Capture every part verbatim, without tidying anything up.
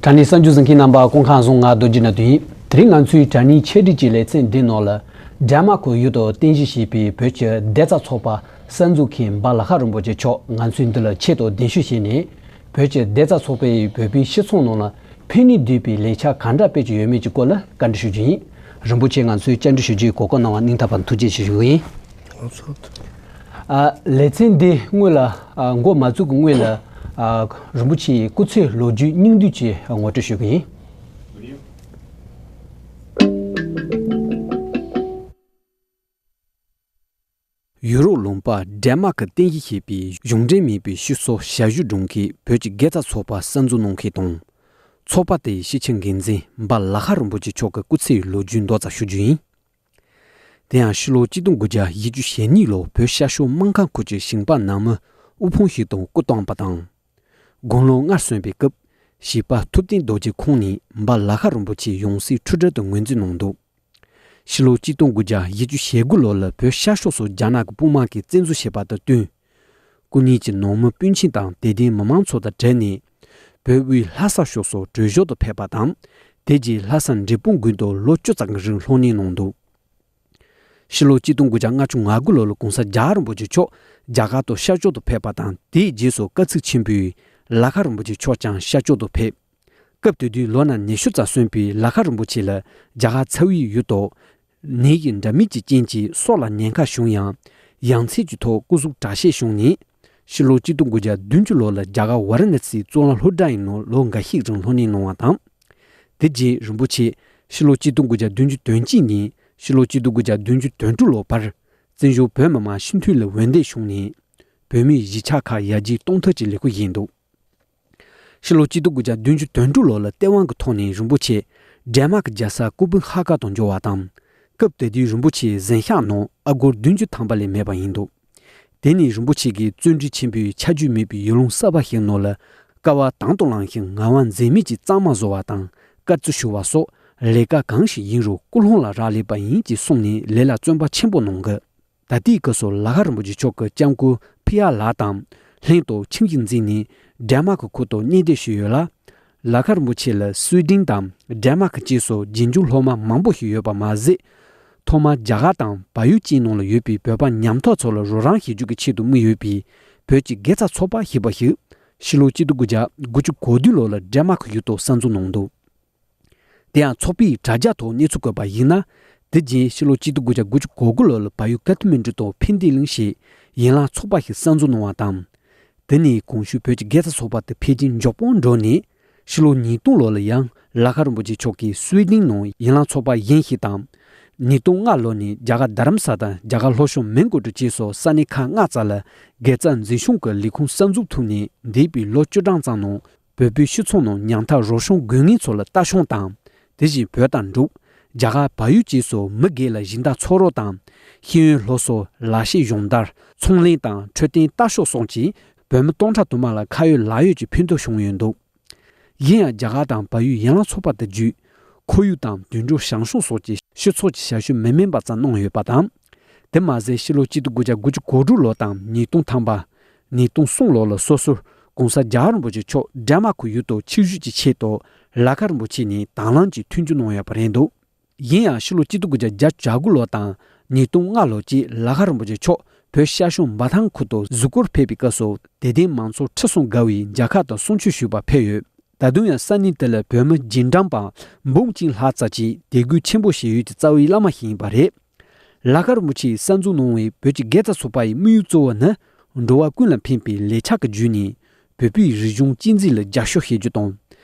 དྲ་གནས་གསར་འགྱུར་གཟིགས་མཁན་རྣམ་པ་སྐུ་ཁམས་བཟང་། ང་རྡོ་རྗེ་ནོར་བུ་ཡིན། དེ་རིང་ང་ཚོའི་དྲ་གནས་འཆད་ཁྲིད་ཀྱི་ལེ་ཚན་འདིའི་ནང་ལ། ཌེན་མཱརཀ་ཡུལ་དུ་རྟེན་གཞི་བྱས་པའི་བོད་ཀྱི་ལྡན་ཚ་ཚོགས་པ་གསར་འཛུགས་མཁན་འབའ་ལ་ཁ་རིན་པོ་ཆེ་མཆོག་ང་ཚོའི་འདི་ལ་ཆེད་དུ་གདན་ཞུ་བྱས་ནས། བོད་ཀྱི་ལྡན་ཚ་ཚོགས་པས་བོད་པའི་སྤྱི་ཚོགས་ནང་ལ་ཕན་ནུས་ལྡན་པའི་ལས་འཆར་ག་འདྲ་སྤེལ་གྱི་ཡོད་མེད་ཀྱི་སྐོར་ལ་བཀའ་འདྲི་ཞུ་རྒྱུ་ཡིན། རིན་པོ་ཆེ་ང་ཚོའི་བཅར་འདྲི་ཞུ་རྒྱུའི་གོ་སྐབས་གནང་བར་སྙིང་ཐག་པ་ཐུགས་རྗེ་ཆེ་ཞུ་གི་ཡིན། ལགས་སོ། ཨ། ལེ་ཚན་འདི་སྔོན་ལ། ཨ། འགོ་མ་བཙུགས་ཀྱི་སྔོན་ལ། ཨ། རིན་པོ་ཆེའི་སྐུ་ཚེའི་ལོ་རྒྱུས་སྙིང་བསྡུས་ཀྱིས་ངོ་སྤྲོད་ཞུ་གི་ཡིན། ཡུ་རོབ་ལུང་པ་ཌེན་མཱརཀ་རྟེན་གཞི་བྱས་པའི་གཞུང་འབྲེལ་མིན་པའི་སྤྱི་ཚོགས་ཞབས་ཞུ་སྒྲུབ་མཁན་བོད་ཀྱི་ལྡན་ཚ་ཚོགས་པ་གསར་འཛུགས་གནང་མཁན་དང་། ཚོགས་པ་དེའི་སྤྱི་ཁྱབ་འགན་འཛིན་འབའ་ལ་ཁ་རིན་པོ་ཆེ་མཆོག་གི་སྐུ་ཚེའི་ལོ་རྒྱུས་མདོ་ཙམ་ཞུ་རྒྱུ་ཡིན། དེ་ཡང་ཕྱི་ལོ་གཅིག་སྟོང་དགུ་བརྒྱ་བཞི་བཅུ་ཞེ་གཉིས་ལོར་བོད་ཤར་ཕྱོགས་སྨར་ཁམས་ཁུལ་གྱི་ཞིང་པ་ནང་མི་དབུལ་ཕོངས་ཤིག་ཏུ་སྐུ་བལྟམས་པ་དང་། དགུང་ལོ་ལྔར་སོན་པའི་སྐབས་བྱིས་པ་ཐུབ་བསྟན་རྡོ་རྗེ་ཁོང་ནས་འབའ་ལ་ཁ་རིན་པོ་ཆེའི་ཡང་སྲིད་འཁྲུལ་བྲལ་དུ་ངོས་འཛིན་གནང་འདུག་ཕྱི་ལོ་གཅིག་སྟོང་དགུ་བརྒྱ་བཞི་བཅུ་ཞེ་དགུ་ལོ་ལ་བོད་ཤར་ཕྱོགས་སུ་རྒྱ་ནག་གི་དཔུང་དམག་གིས་བཙན་འཛུལ་བྱས་པ་དང་བསྟུན། སྐུ་ཉིད་ཀྱི་ནང་མི་སྤུན་མཆེད་དང་དད་ལྡན་མི་མང་ཚོ་དང་བྲལ་ནས། བོད་དབུས་ལྷ་ས་ཕྱོགས་སུ་བྲོས་བྱོལ་དུ་ཕེབས་པ་དང་། དེ་རྗེས་ལྷ་ས་འབྲས་སྤུངས་དགོན་དུ་ལོ་བཅུ་ཙམ་གྱི་རིང་སློབ་གཉེར་གནང་འདུག་ཕྱི་ལོ་གཅིག་སྟོང་དགུ་བརྒྱ་ལྔ་བཅུ་ང་དགུ་ལོ་ལ་གོང་ས་རྒྱལ་བ་རིན་པོ་ཆེ་མཆོག་རྒྱ་གར་དུ་ཤར་ཕྱོགས་དུ་ཕེབས་པ་དང་། དེའི་རྗེས་སུ་སྐར་ཚིགས་ཆེན་པོས་ལ་ཁ་རིན་པོ་ཆེ་མཆོག་ཀྱང་ཤར་ཕྱོགས་དུ་ཕེབས། སྐབས་དེ་དུས་ལོ་ན་ཉི་ཤུ་ཙམ་སོན་པའི་ལ་ཁ་རིན་པོ་ཆེ་ལ་རྒྱ་གར་ཚ་བའི་ཡུལ་དུ་ནད་ཡམས་འདྲ་མིན་གྱི་རྐྱེན་གྱིས་སྲོག་ལ་ཉེན་ཁ་བྱུང་ཡང་། ཡ་མཚན་གྱི་ཐོག་སྐུ་གཟུགས་དྲག་སྐྱེད་བྱུང་ནས། ཕྱི་ལོ་གཅིག་སྟོང་དགུ་བརྒྱ་བདུན་ཅུ་ལོ་ལ་རྒྱ་གར་ཝཱ་ར་ཎ་སིའི་གཙུག་ལག་སློབ་གྲྭ་ཡི་ནང་ལོ་འགའ་ཤས་རིང་སློབ་གཉེར་གནང་བ་དང་། དེ་རྗེས་རིན་པོ་ཆེ་ཕྱི་ལོ་གཅིག་སྟོང་དགུ་བརྒྱ་བདུན་ཅུ་དོན་གཅིག་ཉིན་ཕྱི་ལོ་གཅིག་སྟོང་དགུ་བརྒྱ་བདུན་ཅུ་དོན་དྲུག་ལོ་བར་བཙན་བྱོལ་བོད་མི་མང་སྤྱི་འཐུས་ལ་འོས་འདེམས་བྱུང་ནས། བོད་མིའི་གཞིས་ཆགས་ཁག་ཡར་རྒྱས་གཏོང་ཐབས་ཀྱི་ལས་འགུལ་བྱས་འདུག་ཕྱི་ལོ་གཅིག་སྟོང་དགུ་བརྒྱ་བདུན་ཅུ་དོན་དྲུག་ལོ་ལ་སྟེས་དབང་གི་ཐོག་ནས་རིན་པོ་ཆེ་ཌེན་མཱརཀ་རྒྱལ་ས་ཀོ་པན་ཧ་གན་དུ་འབྱོར་བ་དང་། སྐབས་དེ་དུས་རིན་པོ་ཆེའི་གཟན་ཤག་ནང་ཨ་སྒོར་བདུན་ཅུ་ཐམ་པ་ལས་མེད་པ་ཡིན་འདུག་དེ་ནི་རིན་པོ་ཆེ་གིས་བརྩོན་འགྲུས་ཆེན་པོས་ཆ་འཇོག་མེད་པའི་ཡུལ་ལུང་གསར་པ་ཞིག་ནང་ལ་སྐལ་བ་དང་དུ་བླངས་ཤིང་ངག་དབང་འཛད་མེད་ཀྱི་གཙང་མ་བཟོ་བ་དང་། དཀར་རྩི་བྱུག་པ་སོགས་ལས་ཀ་གང་ཞིག་ཡིན་རུང་ཀུན་སློང་ལ་རག་ལས་པ་ཡིན་ཅེས་གསུངས་ནས་ལས་ལ་བརྩོན་པ་ཆེན་པོ་གནང་གི། ད་ལྟའི་སྐབས་སུ་ལ་ཁ་རིན་པོ་ཆེ་མཆོག་གི་སྐྱབས་མགོན་ཕི་ཡ་ལགས་དང་ལྷན་དུ་ཁྱིམ་གཞིས་འཛིན་ནས་ཌེན་མཱརཀ་ཁུལ་དུ་གནས་སྡོད་བྱས་ཡོད་ལ། ལ་ཁ་རིན་པོ་ཆེ་ལ་སུའེ་ཌེན་དང་ཌེན་མཱརཀ་བཅས་སུ་རྗེས་འཇུག་སློབ་མ་མང་པོ་ཞིག་ཡོད་པ་མ་ཟད། ཐོག་མར་རྒྱ་གར་དང་བལ་ཡུལ་བཅས་ནང་ལ་ཡོད་པའི་བོད་པ་ཉམ་ཐག་ཚོ་ལ་རོགས་རམ་བྱེད་རྒྱུ་གི་ཆེད་དུ་དམིགས་ཡོད་པའི་བོད་ཀྱི་ལྡན་ཚ་ཚོགས་པ་ཞེས་པ་ཞིག་ཕྱི་ལོ་གཅིག་སྟོང་དགུ་བརྒྱ་དགུ་བཅུ་གོ་བདུན་ལོ་ལ་ཌེན་མཱརཀ་ཡུལ་དུ་གསར་འཛུགས་གནང་འདུག་དེ་ཡང་ཚོགས་པའི་དྲ་རྒྱ་ཐོག་གནས་ཚུལ་བཀོད་པར་གཞིགས་ན། དེ་རྗེས་ཕྱི་ལོ་གཅིག་སྟོང་དགུ་བརྒྱ་དགུ་བཅུ་གོ་དགུ་ལོ་ལ་བལ་ཡུལ་ཀ་ཐ་མན་ཌུ་དུ་ཕན་བདེ་གླིང་ཞེས་ཡན་ལག་ཚོགས་པ་ཞིག་གསར་འཛུགས་གནང་བ་དང་། དེ་ནས་གོང་ཞུས་བོད་ཀྱི་ལྡན་ཚ་ཚོགས་པ་དེ་འཕེལ་རྒྱས་མགྱོགས་པོ་འགྲོ་ནས། ཕྱི་ལོ་ཉིས་སྟོང་ལོ་ལ་ཡང་ལ་ཁ་རིན་པོ་ཆེ་མཆོག་གིས་སུའེ་ཌེན་ནང་ཡན་ལག་ཚོགས་པ་གཞན་ཞིག་དང་། ཉིས་སྟོང་ལྔ་ལོ་ནས་རྒྱ་གར་རྡ་རམ་ས་དང་རྒྱ་གར་ལྷོ་ཕྱོགས་མོན་གྷོ་གྲུ་བཅས་སུ་ས་གནས་ཁག་ལྔ་ཙམ་ལ་ལྡན་ཚ་འཛིན་སྐྱོང་གི་ལས་ཁུངས་གསར་འཛུགས་ཐུབ་ནས་འདས་པའི་ལོ་བཅུ་གྲངས་ཙམ་ནང་། བོད་པའི་སྤྱི་ཚོགས་ནང་ཉམ་ཐག་རོགས་སྐྱོར་དགོས་ངེས་ཚོ་ལ་ལྟ་སྐྱོང་དང་། དེ་བཞིན་བོད་དང་འབྲུག་རྒྱ་གར་བལ་ཡུལ་བཅས་སུ་མི་སྒེར་ལ་སྦྱིན་བདག་འཚོལ་རོགས་དང་། ཤེས་ཡོན་སློབ་གསོ། ལག་ཤེས་སྦྱོང་བརྡར། ཚོང་ལས་དང་འཕྲོད་བསྟེན་ལྟ་ཞོག་སོགས་ཀྱིས་བོད་མི་སྟོང་ཕྲག་དུ་མ་ལ་ཁ་ཡོད་ལག་ཡོད་ཀྱི་ཕན་ཐོགས་བྱུང་ཡོད་འདུག་ཡིན་ཡང་རྒྱ་གར་དང་བལ་ཡུལ་ཡན་ལག་ཚོགས་པ་དེ་བརྒྱུད། ཁོར་ཡུག་དང་དུད་འགྲོ་བྱང་སོང་སོགས་ཀྱི་སྤྱི་ཚོགས་ཀྱི་ཞབས་ཞུ་མི་དམན་པ་ཙམ་གནང་ཡོད་པ་དང་། དེ་མ་ཟད་ཕྱི་ལོ་གཅིག་སྟོང་དགུ་བརྒྱ་དགུ་བཅུ་གོ་དྲུག་ལོ་དང་ཉིས་སྟོང་ཐམ་པ། ཉིས་སྟོང་གསུམ་ལོ་ལ་སོ་སོར་གོང་ས་རྒྱལ་བ་རིན་པོ་ཆེ་མཆོག་ཌེན་མཱརཀ་ཡུལ་དུ་ཆིབས་བསྒྱུར་གྱི་ཆེད་དུ་ལ་ཁ་རིན་པོ་ཆེ་ནས་དང་བླངས་ཀྱིས་མཐུན་འགྱུར་གནང་ཡོད་པ་རེད་འདུག་ཡིན་ཡང་ཕྱི་ལོ་གཅིག་སྟོང་དགུ་བརྒྱ་བརྒྱད་ཅུ་གྱ་དགུ་ལོ་དང་ཉིས་སྟོང་ལྔ་ལོ་གཅིག་ལ་ཁ་རིན་པོ་ཆེ་མཆོག་བོད་ཤར་ཕྱོགས་འབའ་ཐང་ཁུལ་དུ་གཟིགས་སྐོར་ཕེབས་པའི་སྐབས་སུ་དད་ལྡན་མང་ཚོགས་ཁྲི་སྲོང་ལྡེ་བའི་མཇལ་ཁ་དང་གསུང་ཆོས་ཞུས་པར་ཕེབས་ཡོད། ད་དུང་ཡང་ས་གནས་དེ་ལ་བོད་མི་རྗེས་འབྲང་པ་འབུམ་གཅིག་ལྷག་ཙམ་གྱིས་དད་གུས་ཆེན་པོ་བྱེད་ཡུལ་གྱི་རྩ་བའི་བླ་མ་ཞིག་ཡིན་པ་རེད། ལ་ཁ་རིན་པོ་ཆེས་གསར་འཛུགས་གནང་བའི་བོད་ཀྱི་དགེ་རྩ་ཚོགས་པ་ཡི་དམིགས་ཡུལ་གཙོ་བོ་ནི། འགྲོ་བ་ཀུན་ལ་ཕན་པའི་ལས་འཆར་གྱི་བརྒྱུད་ནས། བོད་པའི་རིག་གཞུང་གཅེས་འཛིན་ལ་རྒྱབ་སྐྱོར་བྱེད་རྒྱུ་དང་།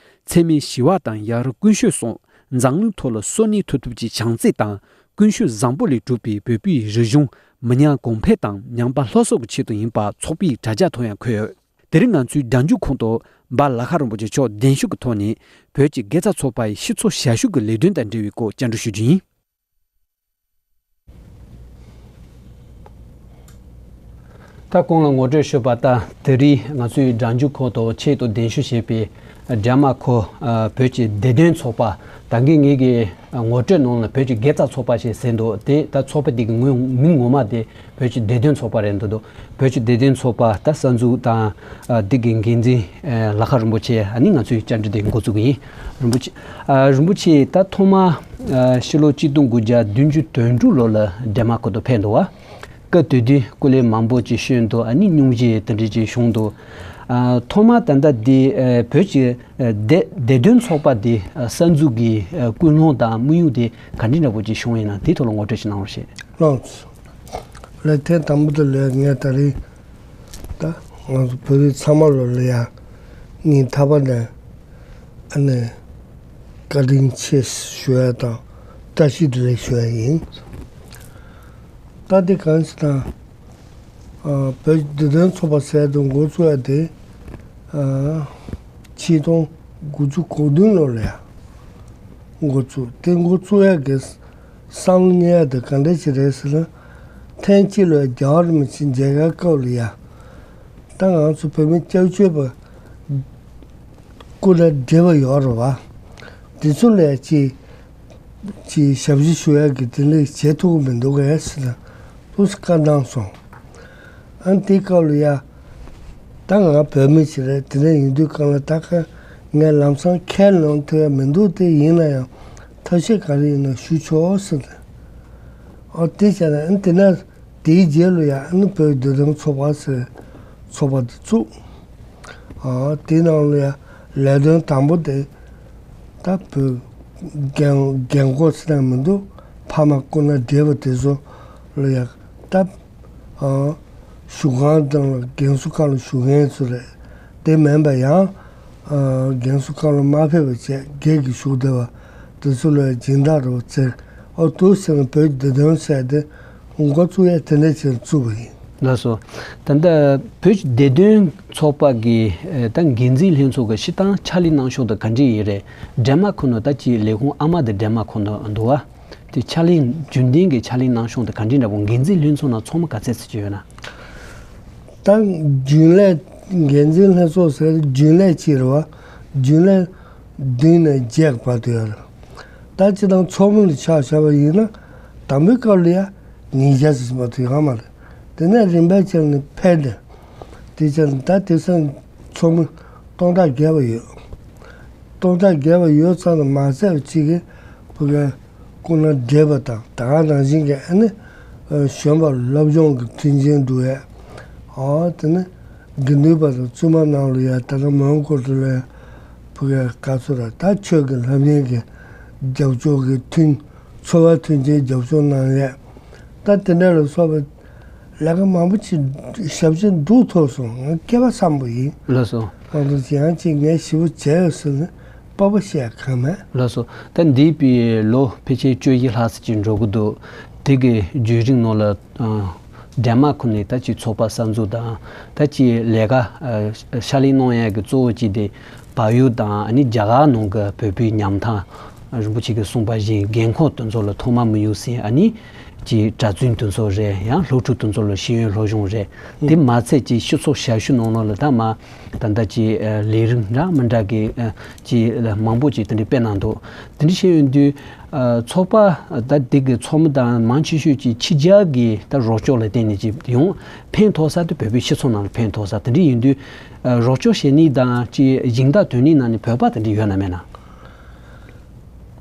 འཚེ་མེད་ཞི་བ་དང་ཡ་རབས་ཀུན་སྤྱོད་སོགས་འཛམ་གླིང་ཐོག་ལ་སྲོག་ནུས་ཐོབ་ཐུབ་ཀྱི་བྱམས་བརྩེ་དང་ཀུན་སྤྱོད་བཟང་པོ་ལས་གྲུབ་པའི་བོད་པའི་རིག་གཞུང་མི་ཉམས་གོང་འཕེལ་དང་ཉམས་པ་སླར་གསོ་གི་ཆེད་དུ་ཡིན་པ་ཚོགས་པའི་དྲ་རྒྱ་ཐོག་ཡང་འཁོད་ཡོད། དེ་རིང་ང་ཚོའི་སྒྲ་འཇུག་ཁང་དུ་འབའ་ལ་ཁ་རིན་པོ་ཆེ་མཆོག་གདན་ཞུ་གི་ཐོག་ནས་བོད་ཀྱི་དགེ་རྩ་ཚོགས་པ་ཡི་སྤྱི་ཚོགས་ཞབས་ཞུ་གི་ལས་དོན་དང་འབྲེལ་བའི་སྐོར་བཅར་འདྲི་ཞུ་རྒྱུ་ཡིན། ད་གོང་ལ་ངོ་སྤྲོད་ཞུས་པ་ལྟར་དེ་རིང་ང་ཚོའི་སྒྲ་འཇུག་ཁང་དུ་ཆེད་དུ་གདན་ཞུ་བྱས་པའི་ སྒྲ་མ་ཁོ་བོད་ཀྱི་བདེ་དོན་ཚོགས་པ། ད་གིན་ངེད་ཀྱི་ངོ་སྤྲོད་ནང་ལ་བོད་ཀྱི་དགེ་རྩ་ཚོགས་པ་ཞེས་ཟེར་འདུག་དེ་ད་ཚོགས་པ་དེ་གི་ངོས་མིང་ངོ་མ་དེ་བོད་ཀྱི་བདེ་དོན་ཚོགས་པ་རེད་འདུག་བོད་ཀྱི་བདེ་དོན་ཚོགས་པ་ད་གསར་འཛུགས་དང་། ཨ། འདི་གི་འགན་འཛིན། ཨ། ལ་ཁ་རིན་པོ་ཆེ། ཨ་ནི་ང་ཚོའི་བཅར་འདྲི་དེ་འགོ་བཙུགས་ཀྱི་ཡིན། རིན་པོ་ཆེ། ཨ། རིན་པོ་ཆེ། ད་ཐོག་མ། ཨ། ཕྱི་ལོ་གཅིག་སྟོང་དགུ་བརྒྱ་བདུན་ཅུ་དོན་དྲུག་ལོ་ལ་འདན་མ་ཁུལ་དུ་ཕེབས་འདུག་བ། སྐབས་དེ་དུས་སྐུ་ལས་མང་པོ་ཅིག་བསྐྱོན་འདུག་ཨ་ནི་སྙུང་གཞི་དེ་འདྲ་ཅིག་བྱུང་འདུག་ཨ། ཐོག་མ་ད་ལྟ་འདི། ཨ། བོད་ཀྱི། ཨ། བདེ་བདེ་དོན་ཚོགས་པ་འདི། ཨ། གསར་འཛུགས་ཀྱི། ཨ། ཀུན་སློང་དང་དམིགས་ཡུལ་དེ་ག་འདྲ་འདྲ་པོ་ཅིག་བྱུང་ཡིན་ན་དེའི་ཐོག་ལ་ངོ་སྤྲོད་ཅིག་གནང་རོགས་ཞེས། ལགས། ལས་ཐེངས་དང་པོ་དེ་ལས་ངས་ད་རེས་ད་ང་ཚོ་བོད་རིགས་ཚང་མ་ལོ་ལ་ཡ་སྙིང་ཐག་པ་ནས་ཨ་ནི་བཀའ་དྲིན་ཆེ་ཞུ་ཡ་དང་བཀྲ་ཤིས་བདེ་ལེགས་ཞུ་ཡ་ཡིན། ད་དེ་གང་ཞིག་དང་། ཨ། བོད་བདེ་དོན་ཚོགས་པ་ཟེར་དུ་འགོ་བཙུགས་ཡ་དེ། ཨ། ཆིག་སྟོང་དགུ་བཅུ་གོ་བདུན་ལོ་ལ་ཡ་འགོ་བཙུགས། དེ་འགོ་བཙུགས་ཡ་གི་བསམ་བློ་རྙེད་ཡ་དེ་ག་འདྲ་ཞིག་རེད་ཟེར་ན། ཐེངས་གཅིག་ལ་རྒྱལ་བ་རིན་པོ་ཆེ་མཇལ་ཁའི་སྐབས་ལ་ཡ། ད་ང་ཚོ་བོད་མི་སྐྱབས་བཅོལ་བ་སྐུ་ན་བགྲེས་པ་ཡོད་རེད་བ། དེ་ཚོ་ལ་ཡ་ཅིག་ཅིག་ཞབས་ཕྱི་ཞུ་ཡ་གི་དེ་འདྲ་བྱེད་ཐུབ་ཀྱི་མི་འདུག་གས་ཟེར་ན་ཏོག་ཙམ་བཀའ་གནང་སོང་། ཨ་ནི་དེའི་སྐབས་ལ་ཡ། ད་ང་བོད་མི་ཞིག་རེད། དེ་འདྲ་ཡིན་དུས་གང་ལ་ད་ཁ་ངས་ལམ་སང་ཁས་ལེན་ཐུབ་ཡ་མི་འདུག་དེ་ཡིན་ན་ཡང་ཐབས་ཤེས་ག་རེ་ཡིན་ན་ཞུ་ཆོག་ཟེར་ཏེ། ཨོ་དེ་བྱས་ན་ཨ་ནི་དེ་ན་དེའི་རྗེས་ལ་ཡ་ཨ་ནི་བོད་བདེ་དོན་ཚོགས་པ་ཟེར་ཚོགས་པ་དེ་བཙུགས། ཨོ་དེའི་ནང་ལ་ཡ་ལས་དོན་དང་པོ་དེ་ད་བོད་རྒན་རྒན་འཁོགས་ཟེར་ན་མི་འདུག་ཕ་མ་སྐུ་ན་བགྲེས་པ་དེ་ཚོ་ལ་ཡ་ད། ཨ། བཞུགས་ཁང་དང་རྒན་གསོ་ཁང་ལ་བཞུགས་མཁན་ཚོ་རེད། དེ་མིན་པ་ཡང་། ཨ། རྒན་གསོ་ཁང་ལ་མ་ཕེབས་པ་བྱས་སྒེར་གྱི་བཞུགས་བསྡད་པ་དེ་ཚོ་ལ་སྦྱིན་བདག་རུ་བཙལ། ཨོ་དུ་ཟེར་ན་བོད་བདེ་དོན་ཟེར་དེ་འགོ་བཙུགས་ཡས་དེ་འདྲ་བྱས་བཙུགས་པ་ཡིན། ལགས་སོ། ད་ལྟ་བོད་བདེ་དོན་ཚོགས་པ་གི་ད་འགན་འཛིན་ལྷན་ཚོགས་ཀྱི་སྤྱིར་བཏང་ཕྱག་ལས་གནང་ཕྱོགས་དེ་ག་འདྲ་ཡིན་རེད། འདན་མ་ཁུལ་ནང་ད་ཅིག་ལས་ཁུངས་ཨ་མ་དེ་འདན་མ་ཁུལ་ནང་འདུག་བ། དེ་ཕྱག་ལས་རྒྱུན་ལྡན་གྱི་ཕྱག་ལས་གནང་ཕྱོགས་དེ་ག་འདྲ་འདྲ་པོ། འགན་འཛིན་ལྷན་ཚོགས་ནང་ཚོགས་མི་ག་ཚད་ཙམ་ཅིག་ཡོད་ན། ད་རྒྱུན་ལས། འགན་འཛིན་ལྷན་ཚོགས་ཟེར་རྒྱུན་ལས་ཅིག་རེད་བ། རྒྱུན་ལས་བདུན་ནས་བརྒྱད་བར་དུ་ཡོད་རེད། ད་སྤྱིར་བཏང་ཚོགས་མི་ལ་ཆ་བཞག་པ་ཡིན་ན་དང་པོའི་སྐབས་ལ་ཡ་ཉིས་བརྒྱ་ཙམ་བར་དུ་ཡོད་མ་རེད། དེ་ནས་རིམ་པས་བྱས་ནས་འཕེལ་ནས། དེ་བྱས་ནས་ད་དེང་སང་ཚོགས་མི་སྟོང་ཕྲག་བརྒལ་བ་ཡོད། སྟོང་ཕྲག་བརྒལ་བ་ཡོད་ཙང་ལ་མ་ཟད་པ་གཅིག་གིས་ཕ་གིའི་སྐུ་ན་བགྲེས་པ་དང་ད་ག་ནང་བཞིན་གྱི་ཨ་ནི་གཞོན་པ་སློབ་སྦྱོང་གི་མཐུན་རྐྱེན་འདུག་ཡས། ཨོ་དེ་ནི་དགེ་འདུན་པ་དང་བཙུན་མ་ནང་ལ་ཡ་ད་ལྟ་མོན་གྷོ་ལ་ཡ་ཕ་གིའི་ག་ཚོད་ར་ད་ཆོས་ཀྱི་ལྷབ་གཉེར་གྱི་རྒྱབ་སྐྱོར་གྱི་མཐུན། འཚོ་བའི་མཐུན་རྐྱེན་རྒྱབ་སྐྱོར་གནང་ཡས། ད་དེ་འདྲ་ལ་སོགས་པའི་ལས་ཀ་མང་པོ་ཅིག་ཞབས་ཕྱི་སྒྲུབ་ཐུབ་སོང་། ང་སྐལ་པ་བཟང་པོ་ཡིན། ལགས་སོ། ང་ཚོ་ཡང་ཅིག་ངས་ཞེ་པོ་བྱས་ཡོད་ཟེར་ནས་སྤོབས་པ་བཤད་གང་མེད། ལགས་སོ། ད་འདས་པའི་ལོ་ཕལ་ཆེར་བཅུ་བཞི་ལྷག་ཙམ་ཅིག་འགྲོ་གི་འདུག་དེ་གི་བརྒྱུད་རིམ་ནང་ལ། ཨ། འདན་མ་ཁུལ་ནས་ད་ཅིག་ཚོགས་པ་གསར་འཛུགས་དང་ད་ཅིག་ལས་ཀ། ཨ། ཕྱག་ལས་གནང་ཡས་ཀྱི་གཙོ་བོ་གཅིག་དེ་བལ་ཡུལ་དང་ཨ་ནི་རྒྱ་གར་ནང་གི་བོད་པའི་ཉམ་ཐག་རིན་པོ་ཆེ་གིས་གསུངས་པ་བཞིན་རྒན་འཁོགས་དེ་ཚོ་ལ་ཐོག་མ་དམིགས་ཡུལ་ཟིན། ཨ་ནི་ཅིག་གྲྭ་བཙུན་དེ་ཚོ་རེད། ཡང་སློབ་ཕྲུག་དེ་ཚོ་ལ་ཤེས་ཡོན་སློབ་སྦྱོང་རེད། དེ་མ་ཚད་ཅིག་སྤྱི་ཚོགས་ཞབས་ཞུ་ནང་ལོགས་ལ་ད་མ་ད་ལྟ་ཅིག་ལས་རིགས་འདྲ་མི་འདྲ་གི་ཅིག་མང་པོ་ཅིག་དེ་འདྲ་སྤེལ་གནང་འདུག་དེ་འདྲ་བྱས་ཡོང་དུས། ཨ། ཚོགས་པ་ད་འདི་གི་ཚོགས་མི་དང་མང་ཆེ་ཤོས་ཀྱིས་ཕྱི་རྒྱལ་གྱི་ད་རོགས་སྐྱོར་ལ་བརྟེན་ནས་ཅིག་ཡོང་། ཕན་ཐོགས་ས་དེ་བོད་པའི་སྤྱི་ཚོགས་ནང་ལ་ཕན་ཐོགས་ས་དེ་འདྲ་ཡིན་དུས། ཨ། རོགས་སྐྱོར་བྱེད་ནི་དང་ཅིག་སྦྱིན་བདག་ཐོན་ནི་ནང་ནས་བོད་པ་དེ་འདྲ་ཡོད་ན་མེད་ན།